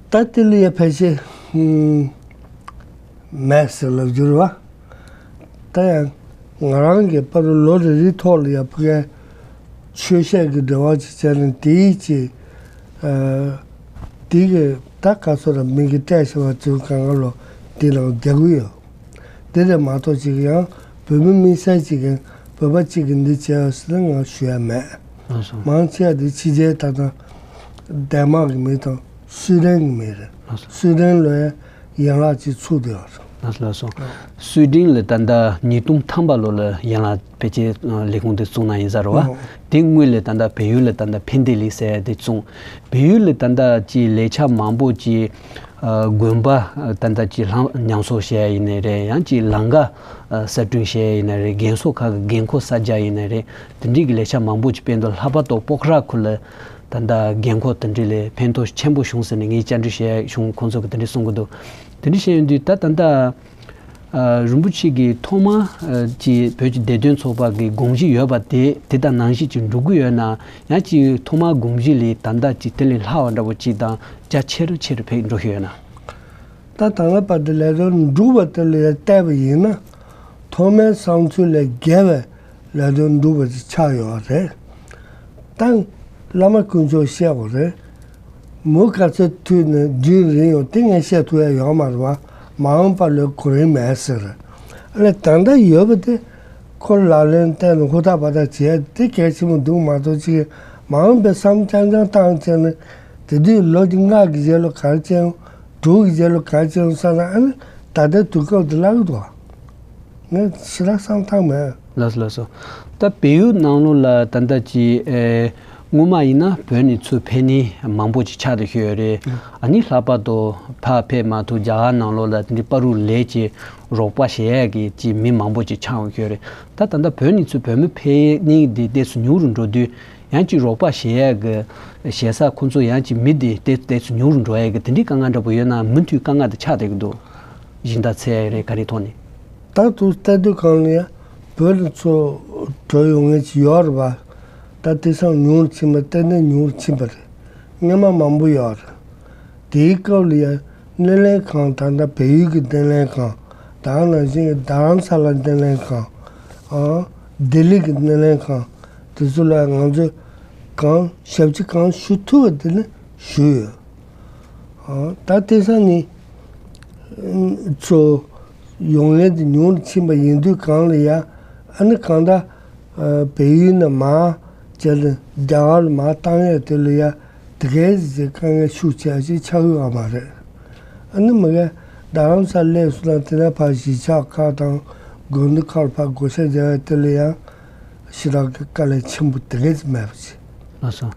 ད་དེ་ལ་ཡ་ཕལ་ཆེར་མེད་ཟེར་ལབ་རྒྱུ་རེད་བ། ད་ཡང་ང་རང་གི་པར་ལོ་རེ་རེའི་ཐོག་ལ་ཡ་ཕ་གིའི་ཆོས་བཤད་ཀྱི་འབྲེལ་བ་ཅིག་བྱས་ནས་དེའི་ཅིག་ཨ། དེ་གི་ད་ག་ཚོད་ར་མི་གི་སྤྲད་ཤེས་པ་ཚོའི་གང་ག་ལོ་དེ་ནང་རྒྱག་གི་ཡོད། དེ་རེད་མ་གཏོགས་ཅིག་ཡང་བོད་མི་དམིགས་བསལ་ཅིག་གིས་བོད་པ་གཅིག་གིས་འདི་བྱས་ཡོད་ཟེར་ན་ང་ཞུ་ཡ་མེད། ལགས་སོ། མང་ཆེ་བ་དེ་ཕྱི་རྒྱལ་ད་ལྟ་ཌེན་མཱག་གི་མི་དང་སུའི་ཌེན་གྱི་མི་རེད། ལགས་སོ། སུའི་ཌེན་ལ་ཡང་ཡན་ལག་ཅིག་ཚུགས་བསྡད་ཡོད་རེད། ལགས་སོ། ལགས་སོ། སུའི་ཌེན་ལ་ད་ལྟ་ཉིས་སྟོང་ཐམ་པ་ལོ་ལ་ཡན་ལག་ཕལ་ཆེར་ལས་ཁུངས་དེ་བཙུགས་གནང་ཡིན་ས་རེད་བ། ཨོ། དེ་སྔོན་ལ་ད་ལྟ་བལ་ཡུལ་ལ་ད་ལྟ་ཕན་བདེ་ལེགས་ཟེར་ཡ་དེ་བཙུགས། བལ་ཡུལ་ལ་ད་ལྟ་ཅིག་ལས་འཆར་མང་པོ་ཅིག་ཨ། དགོན་པ། ཨ། ད་ལྟ་ཅིག་ལྷ་ཉམས་གསོ་བྱེད་ཡ་ཡིན་ནའི་རེད། ཡང་ཅིག་ལམ་ཁ་གསར་སྐྲུན་བྱེད་ཡ་ཡིན་ནའི་རེད། རྒན་གསོ་ཁག་གི་རྒན་འཁོགས་གསར་རྒྱག་ཡིན་ནའི་རེད། དེ་འདྲའི་གི་ལས་འཆར་མང་པོ་ཅིག་སྤེལ་འདུག་ལྷག་པར་དུ་སྤོ་ཁ་ར་ཁུལ་ལ་ ད་ལྟ་རྒན་འཁོགས་དེ་འདྲ་ལ་ཕན་ཐོགས་ཆེན་པོ་བྱུང་ཟེར་ནས་ངས་བཅར་འདྲི་བྱས་བྱུང་། ཁོང་ཚོ་གིས་དེ་འདྲ་གསུང་གི་འདུག་དེ་འདྲ་བྱས་ཡོང་དུས་ད་ད་ལྟ་ཨ་རིན་པོ་ཆེ་གིས་ཐོག་མར་ཨ་ཅིག་བོད་ཀྱི་བདེ་དོན་ཚོགས་པ་གི་དགོངས་གཞི་ཡོད་པ་དེ་དེ་དང་ནང་བཞིན་ཅིག་འགྲུབ་ཀྱི་ཡོད་ན། ཡང་ཅིག་ཐོག་མར་དགོངས་གཞི་ལས་ད་ལྟ་ཅིག་དེ་ལས་ལྷག་པ་འདྲ་པོ་ཅིག་དང་རྒྱ་ཆེ་རུ་ཆེ་རུ་ཕེབས་འགྲོ་གི་ཡོད་ན། ད་ད་ལྟ་བར་དུ་ལས་དོན་འགྲུབ་པ་དེ་ལ་བལྟས་པ་ཡིན་ན། ཐོག་མའི་བསམ་ཚུལ་ལས་བརྒལ་བའི་ལས་དོན་འགྲུབ་པ་ཅིག་ཆགས་ཡོད་རེད། ད་བླ་མ་དཀོན་མཆོག་བཤད་པ་རེད། མུ་ག་ཚོད་མཐུད་ནས་རྒྱུན་རིང་ཡོང་དེ་ངས་བཤད་ཐུབ་ཡ་ཡོད་མ་རེད་བ། མ་འོངས་པ་ལ་གོ་རིམ་མེད་ཟེར། ཨ་ལས་ད་ལྟ་ཡོད་པ་དེ་ཁོ་ལག་ལེན་བསྟར་ནས་ཧུར་ཐག་འབད་ཐག་བྱས་དེ་གལ་ཆེན་པོ་འདུག་མ་གཏོགས་ཅིག་མ་འོངས་པའི་བསམ་རྐྱང་རྐྱང་བཏང་བྱས་ནས་དེ་དུས་ལོ་གཅིག་ལྔ་གི་རྗེས་ལ་ག་རེ་བྱས་ཡོང་། དྲུག་གི་རྗེས་ལ་ག་རེ་བྱས་ཡོང་བསམ་ན། ཨ་ནི་ད་ལྟའི་དུས་སྐབས་དེ་བརླག་གི་འདུག་ངས་ཞེ་དྲག་བསམ་ཐང་མེད། ལགས་སོ་ལགས་སོ། ད་བལ་ཡུལ་ནང་ལོགས་ལ་ད་ལྟ་ཅིག་ཨེ་སྔོན་མ་ཡིན་ན་བོད་ནས་ཚུར་ཕེབས་མཁན་མང་པོ་ཅིག་ཆགས་བསྡད་ཡོད་རེད། ཨ་ནི་ལྷག་པར་དུ་ཕར་ཕེབས་མ་ཐུབ་རྒྱ་གར་ནང་ལོགས་ལ་དེ་འདྲའི་བར་དུ་ལས་ཀྱི་རོགས་པ་བྱེད་ཡག་གི་ཅིག་མི་མང་པོ་ཅིག་ཆགས་ཡོད་རེད། ད་ད་ལྟ་བོད་ནས་ཚུར་བོད་མི་ཕེབས་མཁན་དེ་ཏོག་ཙམ་ཉུང་རུ་འགྲོ་དུས། ཡང་ཅིག་རོགས་པ་བྱེད་ཡག་གི་བྱེད་ས་ཁོང་ཚོ་ཡང་ཅིག་མི་དེ་ཏོག་ཙམ་ཉུང་རུ་འགྲོ་ཡག་གི་དེ་འདྲའི་དཀའ་ངལ་འདྲ་པོ་ཡོད་ན། མུ་མཐུད་དཀའ་ངལ་དེ་ཆགས་བསྡད་ཀྱི་འདུག་སྦྱིན་བདག་འཚོལ་ཡག་རེད། ག་རེ་ཐོག་ནས། ད་དུང་ལྟ་དུས་གང་ལ་ཡང་བོད་ལ་ཚུར་འགྲོ་ཡོང་མཁན་ཅིག་ཡོད་རེད་པ། ད་དེང་སང་ཉུང་རུ་ཕྱིན་པ་ཏན་ཏན་ཉུང་རུ་ཕྱིན་པ་རེད། སྔོན་མ་མང་པོ་ཡོད་རེད། དེའི་སྐབས་ལ་ཡང་སྣེ་ལེན་ཁང་། ད་ལྟ་བལ་ཡུལ་གྱི་སྣེ་ལེན་ཁང་། ད་ག་ནང་བཞིན་རྡ་རམ་ས་ལ་སྣེ་ལེན་ཁང་། ཨ། ལྡི་ལི་གི་སྣེ་ལེན་ཁང་། དེ་ཚོ་ལ་ང་ཚོས་གང་ཞབས་ཕྱི་གང་ཞུ་ཐུབ་པ་དེ་ནི་ཞུས་ཡོད། ཨ། ད་དེང་སང་ནི་ཚུར་ཡོང་མཁན་དེ་ཉུང་རུ་ཕྱིན་པ་ཡིན་དུས་གང་ལ་ཡང་། ཨ་ནི་གང་ལྟར་ཨ་བལ་ཡུལ་ནས་མར་བྱས་ནས་རྒྱ་གར་ལ་མར་བཏང་ཡས་དེ་ལ་ཡ་དེ་གའི་ཅིག་དཀའ་ངལ་ཤུགས་ཆེ་ཞིག་ཆགས་ཡོད་པ་མ་རེད། ཨ་ནི་མ་གིར་རྡ་རམ་ས་ལ་སླེབས་སོང་ན་དེ་ནས་ཕར་གཞིས་ཆགས་ཁག་དང་དགོན་སྡེ་ཁག་ལ་ཕར་བགོ་བཤའ་རྒྱག་ཡས་དེ་ལ་ཡང་ཞེ་དྲག་གི་དཀའ་ལས་ཆེན་པོ་དེ་གའི་ཅིག་མེད་པ་ཅིག་ལགས་སོ།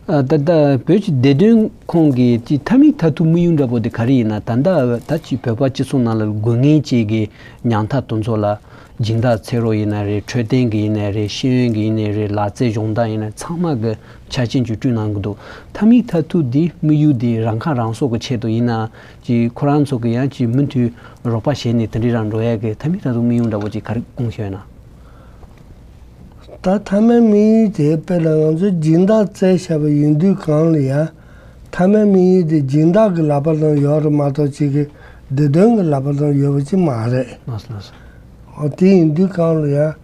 ཨ། ད་ལྟ་བོད་ཀྱི་བདེ་དོན་ཁོངས་ཀྱི་ཅིག་མཐའ་མའི་མཐར་ཐུག་དམིགས་ཡུལ་འདྲ་པོ་དེ་ག་རེ་ཡིན་ན། ད་ལྟ་ད་ཅིག་བོད་པ་སྤྱི་ཚོགས་ནང་ལ་དགོས་ངེས་ཅིག་གི་ཉམ་ཐག་དེ་ཚོ་ལ་སྦྱིན་བདག་འཚོལ་རོགས་ཡིན་ན་རེད། འཕྲོད་བསྟེན་གྱི་ཡིན་ན་རེད། ཤེས་ཡོན་གྱི་ཡིན་ན་རེད། ལག་རྩལ་སྦྱོང་བརྡར་ཡིན་ན། ཚང་མ་གི་ཆ་རྐྱེན་ཅིག་བསྐྲུན་གནང་གི་འདུག་མཐའ་མའི་མཐར་ཐུག་དེ་དམིགས་ཡུལ་དེ་རང་ཁ་རང་གསོ་གི་ཆེད་དུ་ཡིན་ན། ཅིག་ཁོ་རང་ཚོ་གི་ཡང་ཅིག་མུ་མཐུད་རོགས་པ་བྱས་ནས་དེ་འདྲའི་རང་འགྲོ་ཡས་ཀྱི་མཐའ་མའི་མཐར་ཐུག་དམིགས་ཡུལ་འདྲ་པོ་ཅིག་ག་རེ་དགོངས་བཞག་ན། ད་མཐའ་མའི་དམིགས་ཡུལ་དེ་དཔེར་ན་ང་ཚོས་སྦྱིན་བདག་བཙལ་བཞག་པ་ཡིན་དུས་གང་ལ་ཡང་། མཐའ་མའི་དམིགས་ཡུལ་དེ་སྦྱིན་བདག་གི་ལག་པ་ནང་ཡོད་རེད་མ་གཏོགས་ཅིག་གི་བདེ་དོན་གྱི་ལག་པ་ནང་ཡོད་པ་ཅིག་མ་རེད། ལགས་སོ་ལགས་སོ། འོ་དེ་ཡིན་དུས་གང་ལ་ཡང་།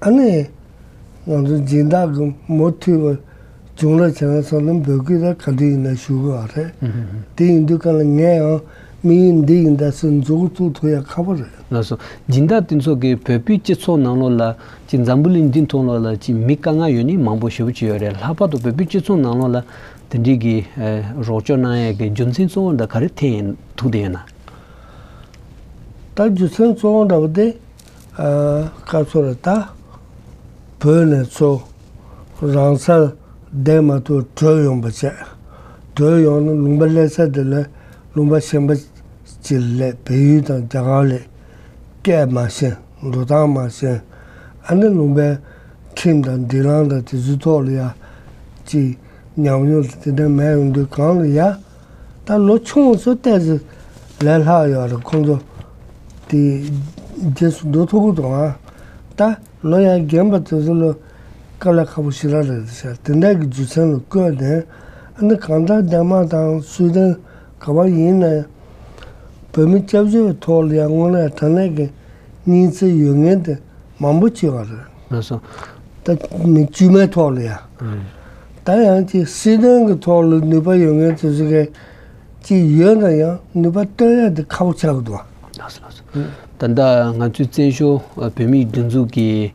ཨ་ནི་ང་ཚོ་སྦྱིན་བདག་གི་མུ་མཐུད་པ་སྦྱོང་རོགས་བྱས་ན་སོང་ན་འབོད་སྐུལ་ད་ག་དུས་ཡིན་ན་ཞུ་གི་ཡོད་རེད། ཨུ་ཧུ་ཧུ། དེ་ཡིན་དུས་གང་ལ་ངས་ཡང་དམིགས་ཡུལ་འདི་ཡིན་ད་ཟེར་མཛུབ་གུ་བཙུགས་ཐུབ་ཡ་ཁག་པོ་རེད། ལགས་སོ། སྦྱིན་བདག་དེ་ཚོ་གིས་བོད་པའི་སྤྱི་ཚོགས་ནང་ལོགས་ལ་ཅིག་འཛམ་བུ་གླིང་འདི་ཐོག་ལོགས་ལ་ཅིག་མི་དཀའ་ངལ་ཡོད་ནི་མང་པོ་ཞེ་པོ་ཅིག་ཡོད་རེད། ལྷག་པར་དུ་བོད་པའི་སྤྱི་ཚོགས་ནང་ལོགས་ལ་དེ་འདྲའི་གི་ཨ་རོགས་སྐྱོར་གནང་ཡས་ཀྱི་རྒྱུ་མཚན་གཙོ་བོ་འདི་ག་རེ་ཐེབས་ཐུག་བསྡད་ཡོད་ན། ད་རྒྱུ་མཚན་གཙོ་བོ་འདྲ་པོ་དེ། ཨ། སྐབས་སུ་ལ་ད་བོད་ནས་ཚུར་རང་སར་བསྡད་མ་ཐུབ་བྲོས་ཡོང་བ་བྱས། བྲོས་ཡོང་ན་ལུང་པ་སླེབས་ས་དེ་ལ་ལུང་པ་གཞན་པ་ཅིག་ལ་སླེབས། བལ་ཡུལ་དང་རྒྱ་གར་ལ་སྐད་མ་ཤེས། འགྲོ་སྟངས་མ་ཤེས། ཨ་ནི་ལུང་པའི་ཁྲིམས་དང་སྒྲིག་ལམ་དང་དེ་ཚོའི་ཐོག་ལ་ཡ་ཅིག་ཉམས་མྱོང་དེ་འདྲ་མེད་ཡོང་དུས་གང་ལ་ཡ། ད་ལོ་ཆུང་བ་ཚོ་ཏོག་ཙམ་ལས་སླ་ཡོད་རེད། ཁོང་ཚོ་དེ་རྗེས་སུ་འགྲོ་ཐུབ་ཀྱི་འདུག་ཨ། ད་ལོ་ཡང་རྒན་པ་དེ་ཚོ་ལ་དཀའ་ལས་ཁག་པོ་ཞེ་དྲག་རེད་ཤག་དེ་འདྲ་གི་རྒྱུ་མཚན་ལ་བཀོད་ནས། ཨ་ནི་གང་ལྟར་ཌེན་མཱག་དང་སུའི་ཌེན་ག་པར་ཡིན་ན་ཡང་། བོད་མི་སྐྱབས་བཅོལ་བའི་ཐོག་ལ་ཡང་དངོས་གནས་དྲང་གནས་ཀྱི་སྙིང་བརྩེ་ཡོད་མཁན་དེ་མང་པོ་ཅིག་ཡོད་རེད། ལགས་སོ། ད་མི་དཀྱུས་མའི་ཐོག་ལ་ཡ། ཨང་། ད་ཡང་ཅིག་སྲིད་དོན་གྱི་ཐོག་ལ་ནུས་པ་ཡོད་མཁན་དེ་ཚོ་གིས་ཅིག་ཡོད་ན་ཡང་ནུས་པ་སྟོན་ཡ་དེ་ཁག་པོ་ཆགས་ཀྱི་འདུག་ལགས་སོ་ལགས་སོ། ཨང་། ད་ལྟ་ང་ཚོའི་བཙན་བྱོལ་བོད་མིའི་སྒྲིག་འཛུགས་ཀྱི་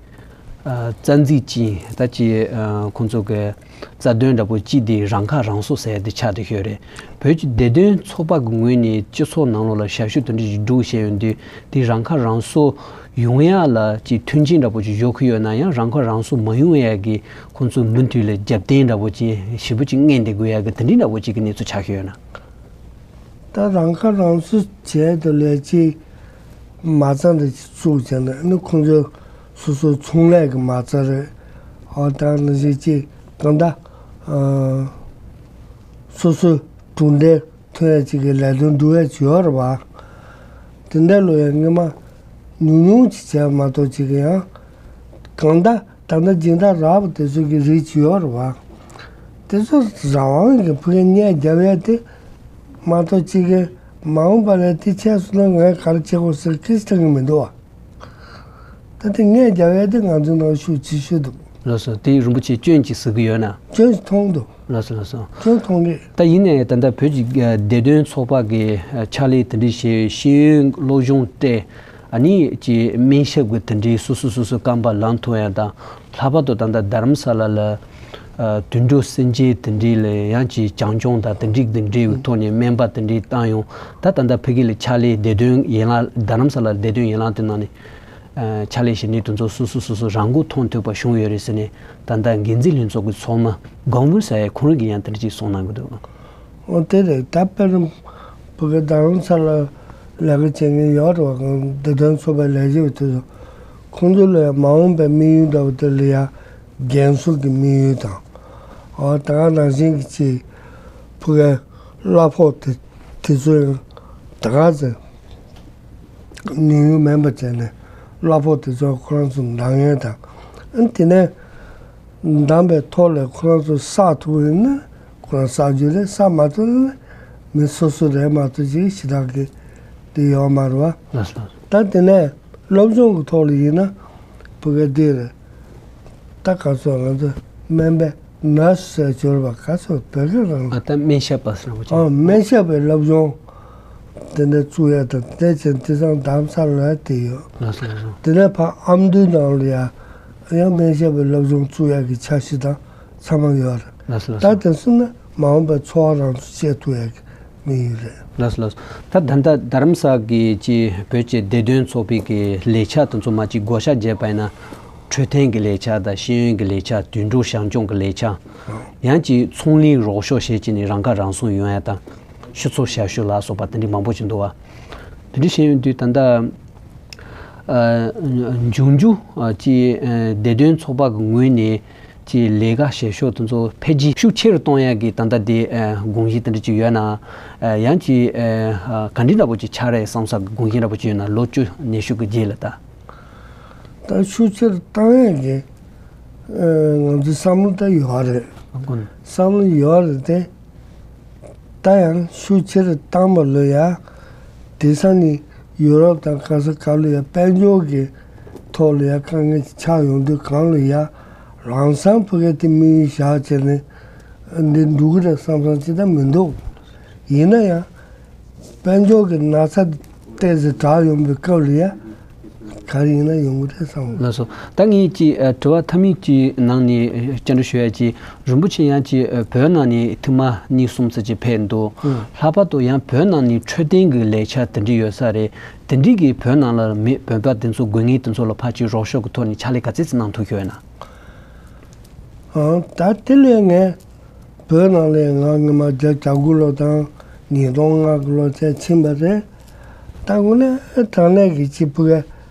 རྩ་འཛིན་ཅིག་ད་ཅིག་ཁོང་ཚོ་གི་རྩ་དོན་འདྲ་པོ་གཅིག་དེ་རང་ཁ་རང་གསོ་ཟེར་ཡ་དེ་ཆགས་བསྡད་ཡོད་རེད། བོད་ཀྱི་བདེ་དོན་ཚོགས་པ་གི་ངོས་ནས་སྤྱི་ཚོགས་ནང་ལོགས་ལ་ཞབས་ཞུ་དེ་འདྲ་ཞིག་སྒྲུབ་བྱས་ཡོང་དུས། དེ་རང་ཁ་རང་གསོ་ཡོང་ཡ་ལ་ཅིག་མཐུན་རྐྱེན་འདྲ་པོ་ཅིག་འཇོག་གི་ཡོད་ན། ཡང་རང་ཁ་རང་གསོ་མ་ཡོང་ཡ་གི་ཁོང་ཚོ་མུ་མཐུད་ལ་རྒྱབ་རྟེན་འདྲ་པོ་ཅིག་ཞེ་པོ་ཅིག་མངོན་བསྡད་དགོས་ཡ་གི་དེ་འདྲ་འདྲ་པོ་ཅིག་གི་གནས་ཚུལ་ཆགས་ཀྱི་ཡོད་ན། ད་རང་ཁ་རང་གསོ་བྱས་དེ་ལས་ཅིག་མ་རྩ་འདྲ་ཅིག་བཙུགས་བྱས་ན་ནི་ཁོང་ཚོ་སོ་སོའི་ཚོང་ལས་ཀྱི་མ་རྩ་རེད། ཨོ་ད་ནང་བཞིན་ཅིག་གང་ལྟར་ སོ་སོའི་གྲུབ་འབྲས་ཐོན་ཡ་ཅིག་གི་ལས་དོན་སྒྲུབ་ཡ་ཅིག་ཡོད་རེད་བ། དེ་འདྲ་ལོ་ཡ་སྔོན་མ་ཉུང་ཉུང་ཅིག་བྱས་མ་གཏོགས་ཅིག་གི་ཡང་གང་ལྟར་ད་ལྟ་སྦྱིན་བདག་རག་པ་དེ་ཚོ་གི་རིགས་ཅིག་ཡོད་རེད་བ། དེ་ཚོ་རང་དབང་གི་ཕུགས་ངལ་རྒྱབ་ཡ་དེ་མ་གཏོགས་ཅིག་གི་མ་འོངས་པ་ལ་དེ་ཆགས་སོང་ན་ངས་ག་རེ་བྱེད་དགོས་ཟེར་ཁི་སི་ཐང་གི་མི་འདུག་བ། ད་དེ་ངས་རྒྱབ་ཡ་དེ་ང་ཚོའི་ནང་ཤུགས་ཆེ་ཤོས་འདུག་ལགས་སོ། དེ་རིན་པོ་ཆེ་སྐྱོན་ཅིག་གཟིགས་ཀྱི་ཡོད་ན། སྐྱོན་མཐོང་འདུག་ལགས་སོ། ལགས་སོ། སྐྱོན་མཐོང་གི་ད་ཡིན་ནའི་ད་ལྟ་བོད་ཀྱི་བདེ་དོན་ཚོགས་པ་གི་ཕྱག་ལས་དེ་འདྲ་བྱས། ཤེས་ཡོན་སློབ་སྦྱོང་སྤྲད། ཨ་ནི་ཀྱི་སྨན་ཞབས་ཀྱི་དེ་འདྲའི་སོ་སོ་སོ་སོའི་རྐང་པ་ལངས་ཐུབ་ཡ་དང་། ལྷག་པར་དུ་ད་ལྟ་རྡ་རམ་ས་ལ་ལ་དུད་འགྲོ་སེམས་ཅན་དེ་འདྲའི་ལ་ཡང་ཀྱི་བྱང་སྐྱོང་དང་དེ་འདྲའི་དེ་འདྲའི་ཐོག་ནས་སྨན་པ་དེ་འདྲའི་བཏང་ཡོང་། ད་ད་ལྟ་ཕ་གི་ལ་ཕྱག་ལས་བདེ་དོན་ཡན་ལག་རྡ་རམ་ས་ལ་བདེ་དོན་ཡན་ལག་དེ་ནང་ནས་ཕྱག་ལས་བྱེད་མཁན་དེ་ཚོ་སོ་སོ་སོ་སོ་རང་མགོ་ཐོན་ཐུབ་པ་བྱུང་ཡོད་རེད་ཟེར་ནས། ད་ལྟ་འགན་འཛིན་ལྷན་ཚོགས་ཀྱི་ཚོགས་མི་གོང་བུ་ས་ཡ་ཁོང་རང་གིས་ཡང་དེ་འདྲ་ཅིག་གསུངས་གནང་གི་འདུག་འོ་དེ་རེད། ད་དཔེར་ན་བོད་ཀྱི་རྡ་རམ་ས་ལ་ལས་ཀ་བྱེད་མཁན་ཡོད་རེད་བ། གང་བདེ་དོན་ཚོགས་པའི་ལས་བྱེད་པ་དེ་ཚོ་ཁོང་ཚོ་ལ་ཡང་མ་འོངས་པའི་དམིགས་ཡུལ་འདྲ་བོ་དེ་ལ་ཡང་རྒན་གསོ་གི་དམིགས་ཡུལ་དང་། འོ་ད་ག་ནང་བཞིན་གྱི་ཅིག་བོད་ཀྱི་གླ་ཕོགས་དེ་དེ་ཚོ་ཡང་ད་ག་ཚོད་ཉུང་ཉུང་མིན་པ་བྱས་ནས་གླ་ཕོགས་དེ་ཚོ་ཁོ་རང་ཚོ་འདང་ངེས་དང་། ཨ་ནི་དེ་ནས་འདང་པའི་ཐོག་ལས་ཁོ་རང་ཚོ་བསགས་ཐུབ་ཡོད་ན་ཁོ་རང་བསགས་རྒྱུ་རེད། བསགས་མ་ཐུབ་ན་མི་སོ་སོ་རེད་མ་གཏོགས་ཅིག་ཞེ་དྲག་གི་དེ་ཡོད་མ་རེད་བ། ལགས་སོ། ད་དེ་ནས་སློབ་སྦྱོང་གི་ཐོག་ལ་ཡིན་ན་བོད་སྐད་འདི་རེད། ད་ག་ཚོད་ང་ཚོ་སྨན་པའི་ནར་སི་ཟེར་སྦྱོར་བ་ག་ཚོད་བོད་སྐད་རང་ཨ་ད་སྨན་ཞབས་པ་ཟེར་བ་ཅིག་ཨ་སྨན་ཞབས་པའི་སློབ་སྦྱོང་དེ་འདྲ་བཙུགས་ཡ་དང་། དེ་བྱས་དེང་སང་རྡ་རམ་ས་ལ་ཡ་དེ་ཡོད། ལགས་སོ། ལགས་སོ། དེ་ནས་ཕར་ཨ་མདོའི་ནང་ལ་ཡ་ཡང་སྨན་ཞབས་པའི་སློབ་སྦྱོང་བཙུགས་ཡ་གི་འཆར་གཞི་དང་ཚང་མ་ཡོད་རེད། ལགས་སོ། ལགས་སོ། ད་དེ་སོང་ན་མ་འོངས་པའི་འཚོ་བ་རང་ཚོ་བྱེད་ཐུབ་ཡ་གི་དམིགས་ཡུལ་རེད། ལགས་སོ། ལགས་སོ། ད་ད་ལྟ་རྡ་རམ་ས་གི་ཅིག་བོད་ཀྱི་བདེ་དོན་ཚོགས་པའི་གི་ལས་འཆར་དེ་ཚོ་མ་ཅིག་བགོ་བཤའ་བརྒྱབ་པ་ཡིན་ན། འཕྲོད་བསྟེན་གྱི་ལས་འཆར་དང་། ཤེས་ཡོན་གྱི་ལས་འཆར། དུད་འགྲོ་བྱང་སྐྱོང་གི་ལས་འཆར། ཡང་ཅིག་ཚོང་ལས་རོགས་སྐྱོར་བྱེད་ཀྱི་ནི་རང་ཁ་རང་གསོ་ཡོང་ཡ་དང་། ཆུ་ཚོད་ཞབས་ཞུ་ལ་སོགས་པ་དེ་འདྲའི་མང་པོ་ཞིག་འདུག་བ། དེ་འདྲ་བྱས་ཡོང་དུས་ད་ལྟ་ཨ་འབྱུང་འགྱུར་ཨ་ཅིག་ཨ་བདེ་དོན་ཚོགས་པ་གི་ངོས་ནས་ཅིག་ལས་ཀ་བྱེད་ཕྱོགས་དེ་ཚོ་འཕེལ་རྒྱས་ཤུགས་ཆེ་རུ་གཏོང་ཡ་གི་ད་ལྟ་དེ་ཨ་དགོངས་གཞི་དེ་འདྲ་ཅིག་ཡོད་ན། ཨ་ཡང་ཅིག་ཨ་ག་འདྲ་འདྲ་པོ་ཅིག་ཆགས་རེད་བསམ་ས་གི་དགོངས་གཞི་འདྲ་པོ་ཅིག་ཡོད་ན། ལོ་བཅུ་ནུས་ཤུགས་ཀྱི་རྗེས་ལ་ད། ད་ཤུགས་ཆེར་བཏང་ཡས་ཀྱི་ཨ་ང་ཚོའི་བསམ་བློ་ད་ཡོད་རེད། ཨ་ཁོ་ན། བསམ་བློ་ཡོད་རེད་དེ། ད་ཡང་ཤུགས་ཆེར་བཏང་བ་ལོས་ཡ། དེང་སང་ནི་ཡུ་རོབ་དང་ག་ས་ག་ལ་ཡ་དཔལ་འབྱོར་གྱི་ཐོག་ལ་ཡ་དཀའ་ངལ་ཆགས་ཡོང་དུས་གང་ལ་ཡ་ལམ་སང་ཕ་གི་དེ་དམིགས་ཡུལ་བཞག་བྱས་ནས་འདི་འགྲུབ་ཀྱི་རེད་བསམ་བསམ་ཅི་ད་མི་འདུག་ཡིན་ན་ཡང་། དཔལ་འབྱོར་གྱི་ན་ཚ་ཏོག་ཙམ་དྲག་ཡོང་པའི་སྐབས་ལ་ཡ། ག་རེ་ཡིན་ན་ཡོང་གི་རེད་བསམ། ལགས་སོ། ད་ངས་ཀྱི་ཨ་དྲི་བ་མཐའ་མའི་ཀྱི་ནང་ནས་ཨ་བཅར་འདྲི་ཞུ་ཡ་ཅིག་རིན་པོ་ཆེ་ཡང་ཅིག་ཨ་བོད་ནང་ནས་ཐེངས་མ་གཉིས་གསུམ་ཙམ་ཅིག་ཕེབས་འདུག་ཨང་། ལྷག་པར་དུ་ཡང་བོད་ནང་ནས་འཕྲོད་བསྟེན་གྱི་ལས་འཆར་དེ་འདྲ་ཡོད་ས་རེད། དེ་འདྲའི་གི་བོད་ནང་ལ་མི་བོད་པ་དེ་ཚོ་དགོས་ངེས་དེ་ཚོ་ལ་ཕར་ཅིག་རོགས་སྐྱོར་གྱི་ཐོག་ནས་ཕྱག་ལས་ག་ཚད་ཅིག་གནང་ཐུབ་ཤོག་ཡོད་ན། ཨང་། ད་དེ་ལས་ངས་བོད་ནང་ལ་ང་སྔོན་མ་བརྒྱ་དགུ་ལོ་དང་ཉིས་སྟོང་ལྔ་གི་ལོ་བཅས་ཕྱིན་པ་རེད། ད་དངོས་གནས་དྲང་གནས་ཀྱི་ཅིག་ཕ་གི་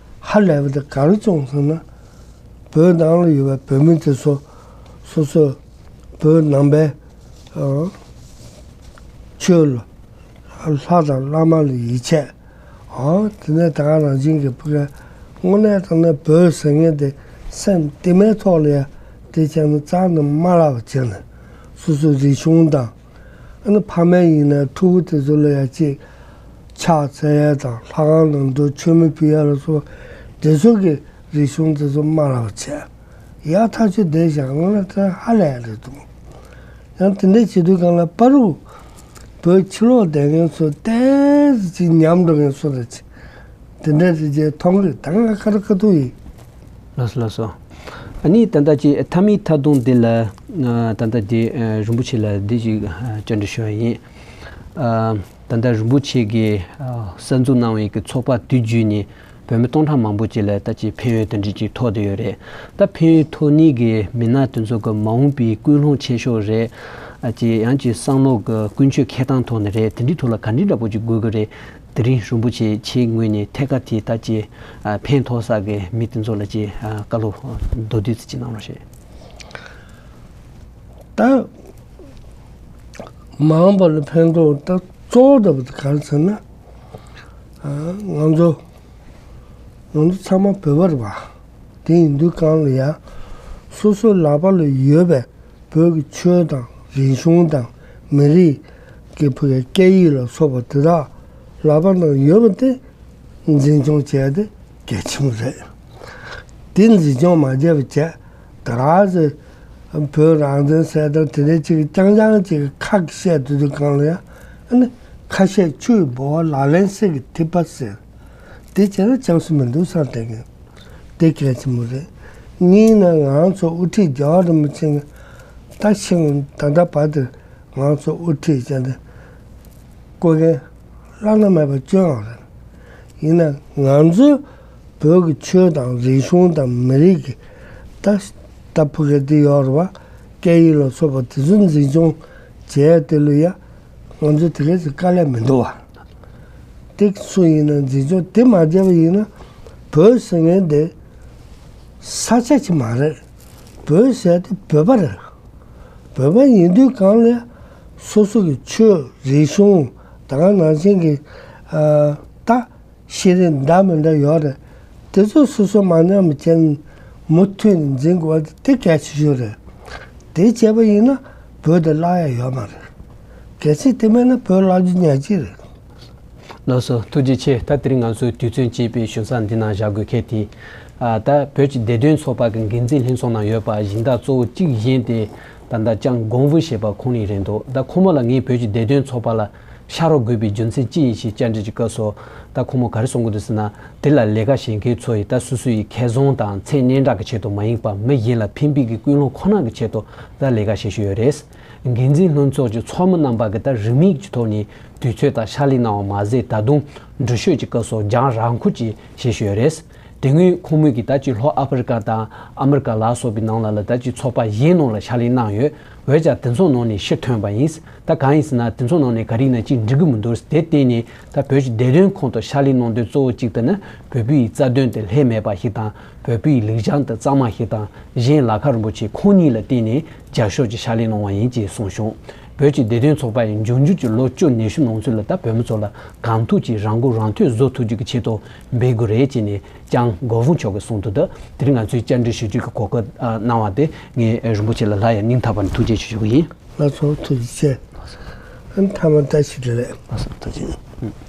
ཧ་ལས་པ་དེ་ག་རེ་བྱུང་ཟེར་ན། བོད་ནང་ལ་ཡོད་པའི་བོད་མི་དེ་ཚོ་སོ་སོ་བོད་ནང་པའི་ཨང་ཆོས་ལ་ལྷ་དང་བླ་མ་ལ་ཡིད་ཆེས། ཨོ། དེ་ནས་ད་ག་རང་བཞིན་གྱི་ཕ་གི་དངོས་གནས་དྲང་གནས་བོད་ཟེར་མཁན་དེ་སེམས་གཏིང་མའི་ཐོག་ལ་ཡ་དེ་བྱས་ན་རྩ་ནས་མ་བརླག་པ་བྱས་ནས་སོ་སོའི་རིག་གཞུང་དང་། ཨ་ནི་ཕ་མ་ཡིན་ན་ཕྲུ་གུ་དེ་ཚོ་ལ་ཡ་ཅིག་ཕྱག་འཚལ་ཡ་དང་ལྷ་ཁང་ནང་དུ་མཆོད་མེ་ཕུལ་ཡ་ལ་སོགས་དེ་ཚོ་གི་རིག་གཞུང་དེ་ཚོ་མ་བརླག་པ་བྱས། ཡག་ཐག་ཆོད་བསྡད་བཞག་ང་ལ་ད་ཧ་ལས་རེད་འདུག་ཡང་དེ་འདྲ་བྱེད་དུས་གང་ལ་པ་རུ་བོད་ཕྱི་ལོགས་བསྡད་མཁན་ཚོ་ཏོག་ཙམ་ཉམས་འགྲོ་མཁན་ཚོ་རེད། དེ་འདྲ་དེ་རྗེས་མཐོང་གི་ད་ང་ཁ་ར་ཁ་ཐུག་ཡིན། ལགས་སོ། ལགས་སོ། ཨ་ནི་ད་ལྟ་ཅིག་མཐའ་མའི་མཐའ་སྡོམ་འདི་ལ་ད་ལྟ་དེ་རིན་པོ་ཆེ་ལ་འདི་ཞིག་བཅར་འདྲི་ཞུ་བ་ཡིན། ད་ལྟ་རིན་པོ་ཆེ་གིས་གསར་འཛུགས་གནང་བའི་གི་ཚོགས་པ་དུས་རྒྱུན་ནས་བོད་མི་སྟོང་ཕྲག་མང་པོ་ཅིག་ལ་ད་ཅིག་ཕན་ཡོན་དེ་འདྲ་ཅིག་ཐོགས་བསྡད་ཡོད་རེད། ད་ཕན་ཡོན་ཐོགས་ནི་གི་མི་སྣ་དེ་ཚོ་གི་མ་འོངས་པའི་ཀུན་སློང་ཆེ་ཤོས་རེད། ཨ་ཅེ་ཡང་ཅིག་བསམ་བློ་གི་ཀུན་སྤྱོད་འཁྱེར་སྟངས་ཐོག་ནས་རེད། དེ་འདྲའི་ཐོག་ལ་ག་འདྲའི་འདྲ་པོ་ཅིག་དགོས་ཀྱི་རེད། དེ་རིང་རིན་པོ་ཆེ་ཁྱེད་ངོས་ནས་ཐད་ཀར་དེ་ད་ཅིག་ཕན་ཐོགས་ས་གི་མི་དེ་ཚོ་ལ་ཅིག་བཀའ་སློབ་མདོར་བསྡུས་ཙམ་ཅིག་གནང་རོགས་ཞེས། ད་ མ་འོངས་པ་ལ་ཕན་ཐོགས་ད་གཙོ་བོ་ལྟ་བུ་དེ་ག་རེ་ཟེར་ན། ང་ཚོ་ང་ཚོ་ཚང་མ་བོད་པ་རེད་པ། དེ་ཡིན་དུས་གང་ལ་ཡང་སོ་སོའི་ལག་པ་ལ་ཡོད་པའི་བོད་ཀྱི་ཆོས་དང་རིག་གཞུང་དང་མི་རིགས་ཀྱི་བོད་ཀྱི་སྐད་ཡིག་ལ་སོགས་པ་དེ་དག་ལག་པ་ནང་ཡོད་པ་དེ་འཛིན་སྐྱོང་བྱས་ཏེ་གལ་ཆེན་པོ་རེད། དེ་འཛིན་སྐྱོང་མ་བྱས་པ་བྱས་ད་ག་ཟེ་བོད་རང་བཙན་ཟེར་དང་དེ་འདྲ་ཅིག་རྐྱང་རྐྱང་ཅིག་ཁ་གིས་བཤད་དུས་དུས་གང་ལ་ཡང་ཨ་ནི་ཁ་བཤད་ཆུ་ཡི་ལྦུ་བ་ལག་ལེན་གསེར་གྱི་ཐིགས་པ་ཟེར། དེ་བྱས་ན་ཅང་སུ་མི་འདུག་བསམ་བསྡད་མཁན་དེ་གལ་ཆེན་པོ་རེད། གཉིས་ནས་ང་ཚོ་དབུ་ཁྲིད་རྒྱལ་བ་རིན་པོ་ཆེ་གིས་ད་ཕྱིན་ད་ལྟ་བར་དུ་ང་ཚོ་དབུ་ཁྲིད་བྱས་ཏེ་བསྐོ་མཁན་བླ་ན་མེད་པ་བཅོ་ལྔ་རེད། ཡིན་ན་ང་ཚོའི་བོད་ཀྱི་ཆོས་དང་རིག་གཞུང་དང་མི་རིགས་ཀྱི་ད་ད་ཕུ་གེ་དེ་ཡོད་རེད་བ། སྐད་ཡིག་ལ་སོགས་པ་དེ་ཚོ་འཛིན་སྐྱོང་བྱས་དེ་ལ་ཡ་ང་ཚོ་དེ་ག་ཚོད་དཀའ་ལས་མི་འདུག་བ། དེ་སུ་ཡིན་ན་འཛིན་སྐྱོང་དེ་མ་བྱས་པ་ཡིན་ན་བོད་ཟེར་མཁན་དེ་ས་ཆ་ཅིག་མ་རེད། བོད་ཟེར་དེ་བོད་པ་རེད། བོད་པ་ཡིན་དུས་གང་ལ་སོ་སོ་གི་ཆོས་རིག་གཞུང་ད་ག་ནང་བཞིན་གྱི་ད་ཤེས་རིག་འདྲ་མི་འདྲ་ཡོད་རེད། དེ་ཚོ་སོ་སོ་མ་ཉམས་བྱས་མུ་མཐུད་ནས་འཛིན་དགོས་པ་དེ་གལ་ཆེ་ཤོས་རེད། དེ་བྱས་པ་ཡིན་ན་བོད་དེ་བརླག་ཡ་ཡོད་མ་རེད། གལ་སྲིད་དེ་མེད་ན་བོད་བརླག་རྒྱུ་ཉག་གཅིག་རེད། ལགས་སོ། ཐུགས་རྗེ་ཆེ། ད་དེ་རིང་ང་ཚོའི་དུས་ཚོད་ཅིག་པའི་ཞུ་ས་འདི་ནང་བཞག་དགོས་ཁེལ་ཏེ། ཨ་ད་བོད་ཀྱི་བདེ་དོན་ཚོགས་པ་གི་འགན་འཛིན་ལྷན་ཚོགས་ནང་ཡོད་པ་སྦྱིན་བདག་གཙོ་བོ་གཅིག་བཞེངས་ཏེ་ད་ལྟ་ལྕམ་གོང་བུ་ཞེས་པ་ཁོང་ཉིད་རེད་འདུག་ད་ཁོང་མོ་ལ་ངས་བོད་ཀྱི་བདེ་དོན་ཚོགས་པ་ལ་ཤར་བ་དགོས་པའི་རྒྱུ་མཚན་ཅི་ཡིན་ཞེས་བཅར་འདྲི་ཅིག་བཀོད་སོང་། ད་ཁོང་མོ་ག་རེ་གསུང་གི་འདུག་ཟེར་ན། དེ་ལ་ལས་ཀ་བྱེད་མཁན་ཚོ་ཡིས་ད་སོ་སོ་ཡི་ཁེ་བཟང་དང་མཚན་སྙན་གྲགས་ཀྱི་ཆེད་དུ་མ་ཡིན་པར་མི་གཞན་ལ་ཕན་པའི་གི་ཀུན་སློང་ཁོ་ན་གི་ཆེད་དུ་ད་ལས་ཀ་བྱེད་བཞིན་ཡོད་རེད། འགན་འཛིན་ལྷན་ཚོགས་ཀྱི་ཚོགས་མི་རྣམ་པ་གིས་ད་རིན་མེད་ཀྱི་ཐོག་ནས་དུས་ཚོད་དང་ཕྱག་ལས་གནང་བ་མ་ཟད་ད་དུང་འགྲུལ་བཞུད་ཀྱི་སྐབས་སུ་རྒྱང་རིང་འཁོར་ཅིག་བྱེད་བཞིན་ཡོད་རེད། དེ་སྔོན་ཁོང་མོས་ཀྱིས་ད་ཅིག་ལྷོ་ཨ་ཕི་རི་ཀ་དང་ཨ་མི་རི་ཀ་ལ་སོགས་པའི་ནང་ལ་ལ་ད་ཅིག་ཚོགས་པ་གཞན་ནང་ལ་ཕྱག་ལས་གནང་ཡོད། འོན་ཀྱང་དེ་ཚོ་ནང་ནས་ཕྱིར་ཐོན་པ་ཡིན། ད་གང་ཡིན་ཟེར་ན་དེ་ཚོ་ནང་ནས་ག་རེ་ཡིན་ན་ཅིག་འགྲིག་གི་མི་འདུག་དེ་བརྟེན་ནས་ད་བོད་ཀྱི་བདེ་དོན་ཁོངས་སུ་ཕྱག་ལས་གནང་དོན་གཙོ་བོ་གཅིག་དེ་ནི་བོད་པའི་རྩ་དོན་དེ་ལྷད་མེད་པ་ཞིག་དང་། བོད་པའི་ལེགས་བྱང་དེ་གཙང་མ་ཞིག་དང་། གཞན་ལ་ཁ་རིན་པོ་ཆེ་ཁོང་ཉིད་ལ་བརྟེན་ནས་རྒྱབ་སྐྱོར་གྱི་ཕྱག་ལས་གནང་བ་ཡིན་ཅེས་གསུངས་བྱུང་། བོད་ཀྱི་བདེ་དོན་ཚོགས་པ་ཡི་འབྱུང་འགྱུར་གྱི་ལོ་བཅུ་ནུས་ཤུགས་ནང་ཚུད་ལ་ད་བོད་མི་ཚོ་ལ་གང་ཐུབ་ཀྱིས་རང་མགོ་རང་ཐོན་བཟོ་ཐུབ་རྒྱུ་གི་ཆེད་དུ་འབད་དགོས་རེད་ཅེས་ནས་ལྕམ་གོ་ཧྥུང་མཆོག་གིས་གསུངས་འདུག་ད་དེ་རིང་ང་ཚོའི་བཅར་འདྲི་ཞུ་རྒྱུ་གི་གོ་སྐབས་གནང་བ་དེ་ངས་རིན་པོ་ཆེ་ལ་སླར་ཡང་སྙིང་ཐག་པ་ནས་ཐུགས་རྗེ་ཆེ་ཞུ་གི་ཡིན། ལགས་སོ། ཐུགས་རྗེ་ཆེ། ཨ་ནི་མཐའ་མ་བཀྲ་ཤིས་བདེ་ལེགས། ལགས་སོ། ཐུགས་རྗེ་ཆེ།